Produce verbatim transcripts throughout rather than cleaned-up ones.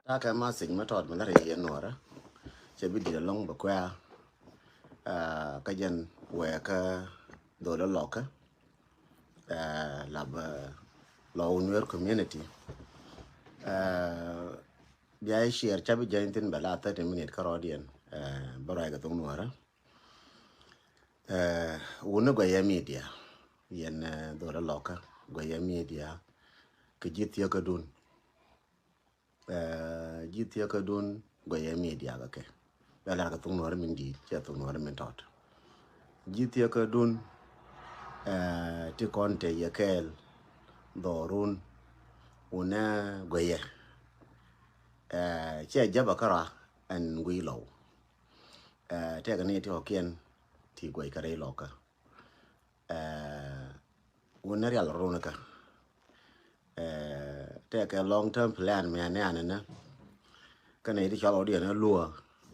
Ta̱a̱ kɛ message mi tɔt mi lär yɛ yɛn nuɔrä. Cɛ bi di̱t ɛlɔ̱ŋ bɛ kuɛ̈ɛ̈. Kä jɛn wɛɛkä dhol ɛ lɔkä. Lap lɔ Nuer community. Bia share ca bi jɛn thin bɛ la thirty minute kä rɔɔdiɛn. Bä ruac kɛ thok nuɔrä. Wuni guɛyɛ media. Yɛn dhol ɛ lɔkä guɛyɛ media. Kɛ ji̱ thiekädun. Ji̱ thiekädun guɛyɛ media kɛ kɛ. Bɛ lar kɛ thok nuɔrä min di̱i̱t cɛ thok nuɔrä min tɔt. Ji̱ thiekädun ti kɔn te yɛ kɛɛl dhɔrun. Wunɛ guɛyɛ. Cɛ jabä kärɔa ɛn guiy lɔw. Tɛkɛ ni ti kɔkiɛn ti guɛy kɛ rɛy lɔkä. Wun ni rial run kä. Tɛkɛ long term plan mi anɛ anɛ nɛ. Kɛnɛ iti cɔl ɔdiɛn ɛ luɔ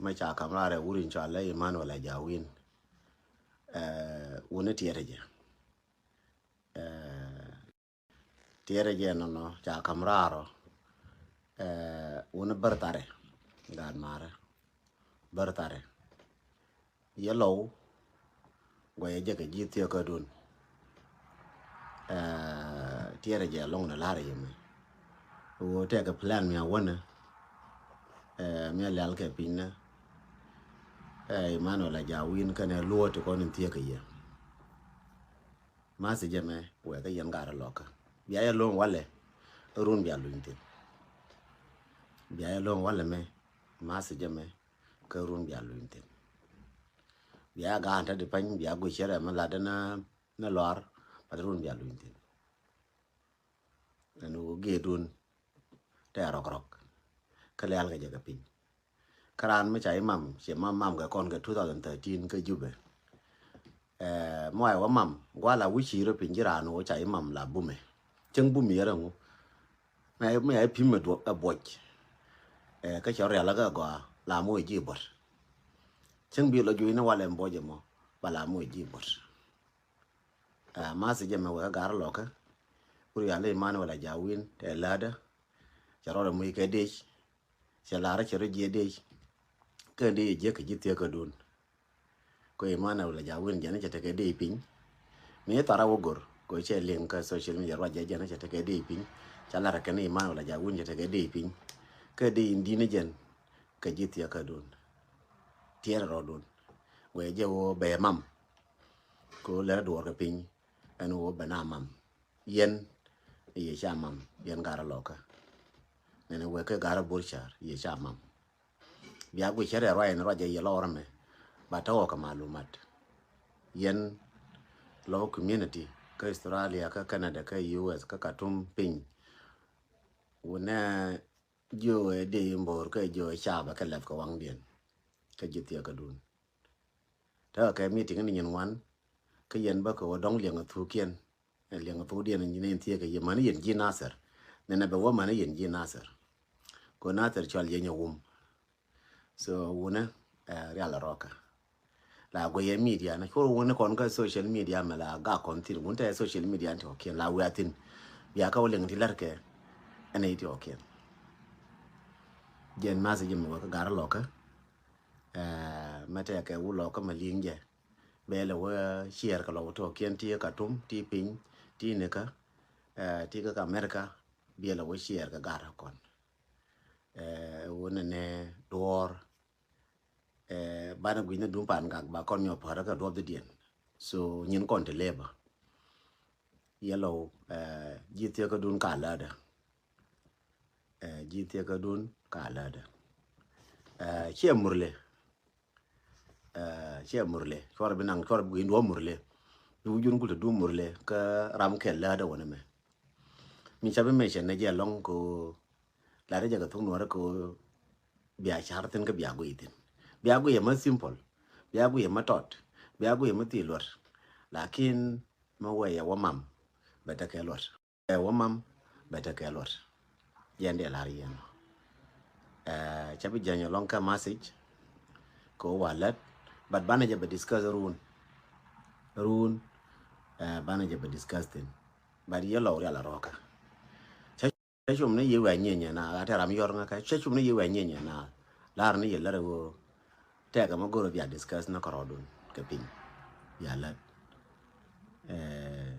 mɛ ca kam rarɛ wurin cɔal lɛ Emmanuel Ajawin. Wun ni tiɛtɛ jɛ. Tiɛtɛ jɛ nɔnɔ ca kam rarɔ. Wun ni bär tharɛ gaat marɛ. Bär tharɛ. Yɛ lɔw guɛyɛ jɛ kɛ ji̱ thiekädun. Tiɛtɛ jɛ lɔŋ ni la̱rä yɛ mɛ. Ɣöö tɛkɛ plan mi a wänä. Mi a lial kɛ pinynä. Emmanuel Ajawin kɛnɛ luɔt ti kɔn in thiekä yɛ. Ma̱th jɛ mɛ wɛɛkä yɛn gaat ɛ lɔkä. Bia yɛ lo̱ŋ walɛ run bia luny thin. Bia yɛ lo̱ŋ walɛ mɛ ma̱th jɛ mɛ kä run bia luny thin. Bia gaat te di pany bia guic cɛ rɛ mɛ lat ni luar bat run bia luny thin. Ɛn wä gietdun tɛ rɔk rɔk kä lial kɛ jɛ kɛ piny. Kä raan mi ca imam cɛ mam mam kɛ kɔn kɛ two thousand thirteen kä Jubɛ. Mɔɛ wä mam guala wi̱ci rɔ piny ji̱ raan wä ca imam la bumɛ. Cäŋ bum yɛrɛ ŋu. Mɛ mɛ pim mɛ duɔk ɛ buɔc. Kä cɛ rial kä gɔaa la moc ji̱ buɔt. Cäŋ bi lɔ jui̱ni walɛ buɔc ɛmɔ ba la moc ji̱ buɔt. Ma̱th jɛ mɛ wɛ kä gar lɔkä. Wuri yalɛ Emmanuel Ajawin tɛ lädä. Cɛ rɔɔdɛ muc kɛ dec. Cɛ lar cɛ rɔ jiɛ dec. Kɛ dec jiɛ kɛ ji̱ thiekädun. Kɛ Emmanuel Ajawin jɛn cɛ tekɛ dec piny. Mi thara wä gor kɛ cɛ liŋ kä social media ruacɛ jɛn cɛ tekɛ dec piny. Ca lar kɛn Emmanuel Ajawin cɛ tekɛ dec piny. Kɛ dec in di̱n jɛn kɛ ji̱ thiekädun. Tiɛɛr rɔɔdun wee jɛ wä bɛ mam. Kɛ wä lɛr duɔɔr kɛ piny ɛn wä bɛ na mam. Yɛn yɛ ca mam yɛn gar lɔkä. Nɛnɛ wee kɛ gar bor car yɛ ca mam. Bia guic cɛ rɛ ruac ɛn ruac jɛ yɛ lɔr ɛmɛ ba tɔk kɛ malumat. Yɛn lɔ community kä Australia kä Canada kä U S kä Khartoum piny. Wunɛ jiö ɛ dee mbor kä jiö ɛ caabä kɛ lɛp kɛ waŋdiɛn. Kä ji̱ thiekädun. Tekɛ kɛ meeting ni nyin wan kä yɛn bä kɛ wä dɔŋ liɛŋ a thukiɛn. Liɛŋ a thukdiɛn ni nyin thiekä yɛ mani yɛn ji̱ Nasir. Nɛnɛ bɛ wä mani yɛn ji̱ Nasir. Kɛ Nasir cual yɛ nyɛ wum. So wunɛ rial a rɔkä. La guɛyɛ media na cuɔr wun ni kɔn kä social media mɛ la gak kɔn thin wun tɛ social media ni tɔk kiɛn la wiathin. Bia kä wä liŋ ti lɛr kɛ ɛn iti ɔkiɛn. Jɛn ma̱th jɛ mɛ wä kä gar lɔkä. Mɛ tɛ kɛ wä lɔkä mɛ liŋ jɛ. Bɛ lɛ wä share kɛ lɔ wä tɔk kiɛn ti Khartoum ti piny ti nikä ti kä America. Bia lɛ wä share kɛ gar kɔn. Wä nɛnɛ duɔr. Banɛ gui̱ny ni duŋ pan gak ba kɔn nyɔ pärä kɛ duɔth didiɛn. So nyin kɔn ti leba. Yellow ji̱ thiekädun ka lädä. Ji̱ thiekädun ka lädä. Ciɛ murle. Ciɛ murle cuɔr bi naŋ cuɔr bi gui̱ny duɔ murle. Bi wujun kul ti du murle kä ram kɛ lädä wä ni mɛ. Mi ca bi mɛ cɛ nɛ jɛ lɔŋ ko. Lat jɛ kɛ thok nuɔrä kɛ bia car thin kä bia guiy thin. Bia guiy ɛmä simple. Bia guiy ɛmä tɔt. Bia guiy ɛmä thil luɔt. Lakin mä wɛyɛ wä mam bɛ tekɛ luɔt. Ɛ wä mam bɛ tekɛ luɔt. Yɛn diɛ lar yɛn. Ca bi jɛny lɔŋ kä message. Kɛ wä lät. But banɛ jɛ bɛ discuss run. Run. Banɛ jɛ bɛ discuss thin. But yɛ lɔw rial a rɔkä. Cɛ cum ni yɛ wɛ nyieny na, a tɛ ram yɔr ŋa kɛ. Cɛ cum ni yɛ wɛ nyieny na. Lar ni yɛ lär ɣöö tɛkɛ mɛ go̱r bia discuss ni kɔrɔdun kɛ piny. Bia lät. Eh,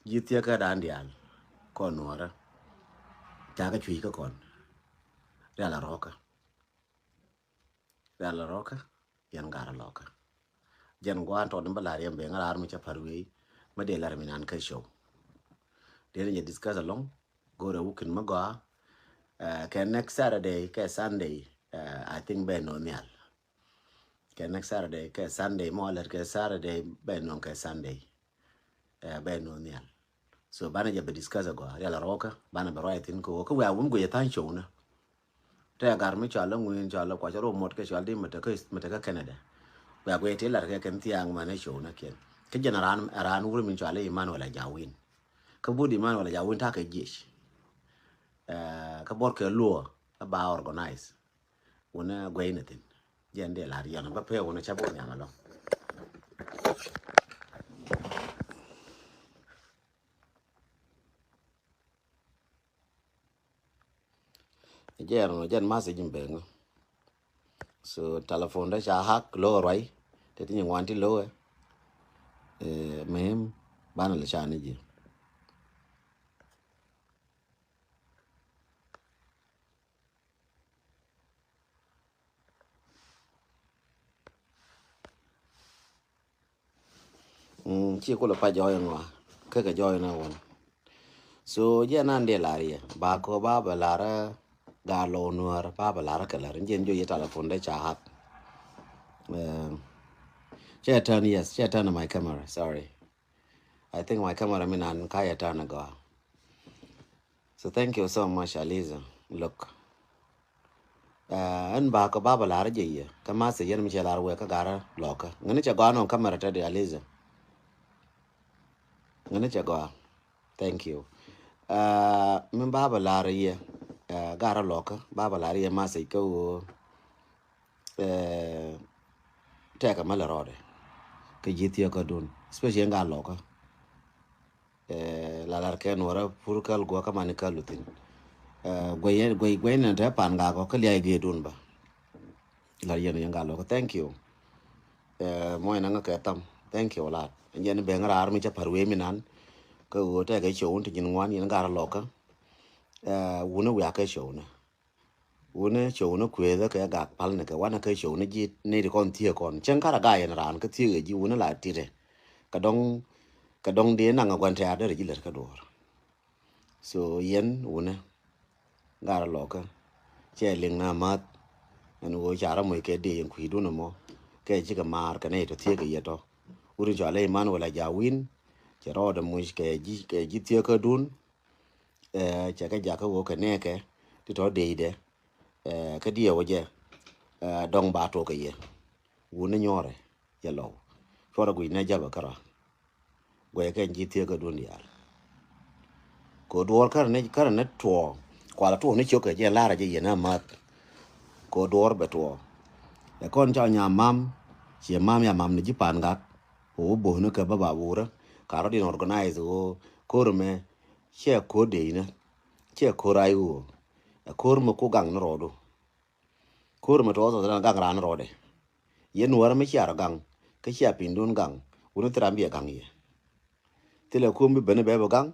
ji̱ thiekä dan diaal kɔn nuɔrä. Cakɛ cui̱ kä kɔn. Rial a rɔkä. Rial a rɔkä. Yɛn gar a lɔkä. Jɛn guan tɔt ni bä lar yɛn ben rar mi ca par wei. Mɛ dee lar mi nan kä show. Dee ni jɛ discuss along. Go̱rɛ wikin mi gɔa. Eh, kɛ next Saturday kɛ Sunday. Eh, I think bɛ nɔ nhial. Kɛ next Saturday kɛ Sunday mɔ lɛt kɛ Saturday bɛ nɔ kɛ Sunday. Eh, bɛ nɔ nhial. So banɛ jɛ bɛ discuss agɔa rial a rɔkä banɛ bɛ ruac thin kɛ wä kä wɛ a wun guic a tha̱a̱ny show na. Tɛ gar mi cɔal ŋuin cɔal kuac rɔ mot kɛ cɔal di mi tekä Canada. Bɛ guic ti lar kɛ kɛn thiaŋ man ɛ show na kiɛn. Kä jɛn a ran a ran wur min cɔal Emmanuel Ajawin. Kä but Emmanuel Ajawin takɛ jiec. Eh, kä bɔr kɛ luɔ kä ba organize. Wunɛ guic ni thin. Jɛn dee lar yɛn bä pɛ wunɛ ca bok nhiam alɔ. Jɛn wä jɛn message in beng. So telephone da ca hack lo ruai. Te ti nyi ŋuan ti lo. Eh, mem banɛ lɛ ca ni ji. Mm, ci kulɛ pa jɔɔy ŋɔa kä kɛ jɔɔy na wun. So jɛ nan dee lar yɛ ba kɔ ba bɛ lar ga lɔ nuɔr ba bɛ lar kɛ lar jɛ jɔ yɛ telephone dɛ ca hack. Eh, cɛ turn, yes, cɛ turn my camera, sorry. I think my camera mi nan ka yɛ turn agɔa. So thank you so much, Aliza. Look. Uh, ɛn ba kɔ ba bɛ lar jɛ yɛ. Kä ma se yɛn mi cɛ lar wɛ kä garä lɔkä. Ŋäni cɛ gɔa nɔ kamera tɛ di Aliza. Ŋäni cɛ gɔa. Thank you. Uh, mi ba bɛ lar yɛ. Uh, garä lɔkä. Ba bɛ lar yɛ ma se kä wä. Eh, tɛkɛ mɛ lɛ rɔɔdɛ. Kä ji̱ thiɛ kä dun. Especially ɛn garä lɔkä. Eh, la lar kɛ nuɔrä pur käl guɔ kä mani käl luthin. Eh, guɛ yɛn, guɛ, guɛ yɛn tɛ pan gakɔ kä liay gee dun ba. Lar yɛn yɛn gal lɔkä. Thank you. Eh, mɔy na ŋä kɛ tham. Thank you a lot. Yɛn ben rar mi ca par wee mi nan. Kä ɣöö tɛkɛ cowun ti nyin ŋuan yɛn garä lɔkä. Eh, wunä wiakɛ cowunä. Wunä cowunä kueethä kɛ gak pal ni kɛ wanɛ kɛ cowunä ji̱ ni ti kɔn thiee kɔn. Cäŋ karɛ gak yɛn raan kä thiee kɛ ji̱ wunä la titɛ. Kɛ dɔŋ, kɛ dɔŋ dee naŋ a gua̱n tɛ̈r derɛ ji̱ lät kä duɔ̱ɔ̱r. So yɛn wunä garä lɔkä cɛ liŋ na ma̱th. Ɛn ɣöö carä moc kɛ dee yɛn kui̱dun ɛmɔ kɛ cikɛ maar kɛ nɛy tɔ thiee kɛ yɛ tɔ. Wut in cɔalɛ Emmanuel Ajawin cɛ rɔɔdɛ moc kɛ ji̱, kɛ ji̱ thiee kädun. Eh, cɛ kɛ jakä wä kɛ nɛɛkɛ ti tɔ deydɛ. Eh, kä diɛ wä jɛ. Eh, dɔŋ ba tuɔk kɛ yɛ. Wun ni nyɔrɛ yɛ lɔw. Cuɔrɛ guic nɛ japɛ kärɔa. Guɛy kɛn ji̱ thiek kä dun diaal. Kɛ duɔɔr kärɛ ni, kärɛ ni tuɔɔ. Kualɛ tuɔɔ ni ciökɛ jɛ larɛ jɛ yɛn a math. Kɛ duɔɔr bɛ tuɔɔ. Ɛ kɔn ca nyam mam. Ciɛ mam ya mam ni ji̱ pan gak. Kɛ wä bo̱o̱ni kɛ bä ba wurä. Ka rɔ din organize wä ko̱r mɛ. Cɛ ko̱r dee inä. Cɛ ko̱r ay ɣöö. Ɛ ko̱r mi ku gaŋ ni rɔɔdu. Ko̱r mi tuɔɔk South Sudan gaŋ raan rɔɔdɛ. Yɛn nuäärä mi cia rɔ gaŋ kä cia pi̱ndun gaŋ. Wuni thil ram bi ɛ gaŋ yɛ. Thilɛ kum bi ben bɛ bɛ gaŋ.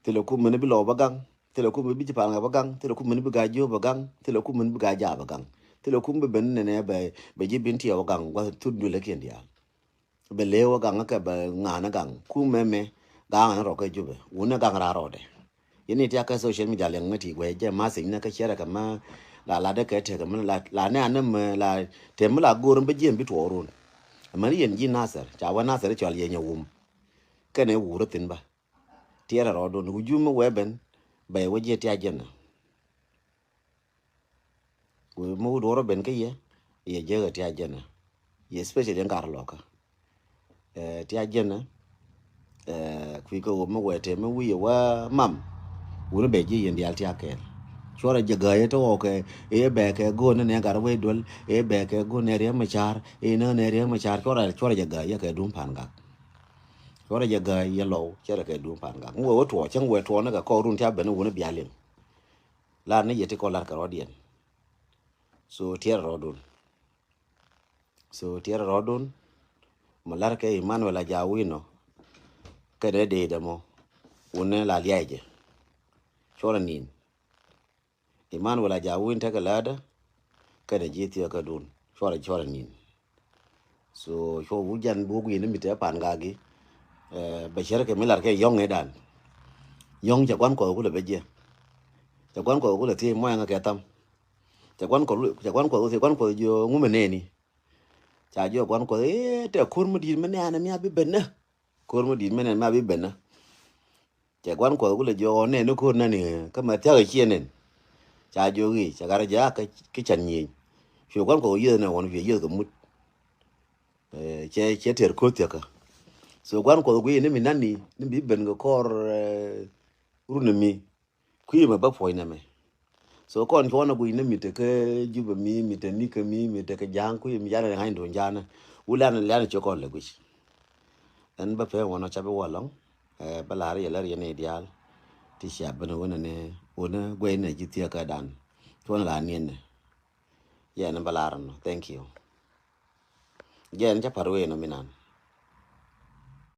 Thilɛ kum ben bi lɔw bɛ gaŋ. Thilɛ kum bi ji̱ pal ŋɛ bɛ gaŋ. Thilɛ kum ben bi gaa jiöp bɛ gaŋ. Thilɛ kum ben bi gaa jaap bɛ gaŋ. Thilɛ kum bi ben nɛnɛ bɛ, bɛ ji̱ bin tiɛw bɛ gaŋ gua̱th thut duël ɛ kiɛn diaal. Bɛ leew ɛ gaŋ kɛ bɛ ŋa̱a̱n ɛ gaŋ. Kum mɛmɛ gaŋ ɛ rɔ kɛ jupɛ. Wun ɛ gaŋ raar rɔɔdɛ. Yɛn ni tiak kɛ social media liɛŋ ŋä ti guɛ jɛ message nɛ kɛ cɛrɛ kɛ mɛ la la dɛ kɛ tekɛ mɛ la, la nɛ anɛ mɛ la te mɛ la go̱o̱r mɛ bä jiɛn bi tuɔɔk run. Mɛ ni yɛn ji̱ Nasir ca wä Nasir cɔal yɛ nyɛ wum. Kɛnɛ wurä thin bä. Tiɛrɛ rɔɔdun wu jumɛ wɛ ben bɛ wä jiɛ tiak jɛn nɛ. Wee mi wut wä rɔ ben kä yɛ, yɛ jek ɛ tiac jɛnɛ. Yɛ especially in kar lɔkä. Eh, tiac jɛnɛ, eh, kui̱ kä wä mi wee te mi wi̱i̱ wä mam. Wuni bɛ ji̱ yɛn diaal tiac kɛɛl. Cuɔrɛ jɛ gäyä te ɣɔw kɛ, ëë bɛ kɛ go̱o̱n ni nɛ gat wee duel, ëë bɛ kɛ go̱o̱n nɛ riɛm mi ca̱a̱r, ëë nä nɛ riɛm mi ca̱a̱r, cuɔrɛ, cuɔrɛ jɛ gäyä kɛ duŋ pan gak. Cuɔrɛ jɛ gäi yɛ lɔw cɛ rɛ kɛ duun pan gak. Ŋuɛ wä tuɔɔ cäŋ wɛ tuɔɔ ni kɛ kɔɔrun ti a ben wun bialiŋ. Lar ni yɛ ti kɔ lar kɛ rɔɔdiɛn. So tiɛɛr rɔɔdun. So tiɛɛr rɔɔdun. Mɛ lar kɛ Emmanuel a ja wi̱n nɔ. Kɛnɛ dee dɛ mɔ. Wun ni la liac jɛ. Cuɔrɛ nin. Emmanuel a ja win tekɛ lädä. Kɛnɛ ji̱ thiäkädun cuɔrɛ cuɔrɛ nin. So cuɔ wuk jan buk yini mi te pan gagi. Bɛ cär kɛ mi lar kɛ yɔŋ idan. Yɔŋ cɛ guan kuɔth kulɛ bɛ jiɛ. Cɛ guan kuɔth kulɛ thiec muɔyɛ ŋa kɛ tham. Cɛ guan kuɔth thiec guan kuɔth jiɔ ŋumɛ neni. Ca jiɔ guan kuɔth i̱ tɛ kur mi di̱i̱t mi nɛɛnɛ mi a bi ben nä. Kur mi di̱i̱t mi nɛɛnɛ mi a bi ben nä. Cɛ guan kuɔth kulɛ jiɔ nɛɛni kur nani kä mɛ thia̱k i̱ ciɛ nɛn. Ca jiɔ i̱ cɛ gat rɛ jɛ a kä can nyieny. Cuɛ guan kuɔth yieth nɛ wɔn cuɛ yieth kɛ mut. Cɛ cɛ tɛr ko̱th thiakä. So guan kuɔth guiy ni mi nani ni bi ben kɛ kɔr run mi. Kui̱ mɛ bä puɔ̱ny nɛ mɛ. So kɔn cuɔn a guiy ni mi te kä Jubɛ mi mi te nikä mi mi te kä ja̱a̱ŋ kui̱ mi janɛ ŋa̱ny duun ja̱a̱nɛ. Wulɛ an lian cɛ kɔn lɛ guic. Ɛn bä pɛ wɔn a cap i̱ wä lɔŋ. Bä la̱r yɛ lär yɛn i̱ diaal. Ti cia ben wä nɛ ni wä ni guey nɛ ji̱ thiakä dan. Cuɔn la niɛn nɛ. Yɛn bä la̱r nɔ. Thank you. Jɛn ca par wee nɔ mi nan.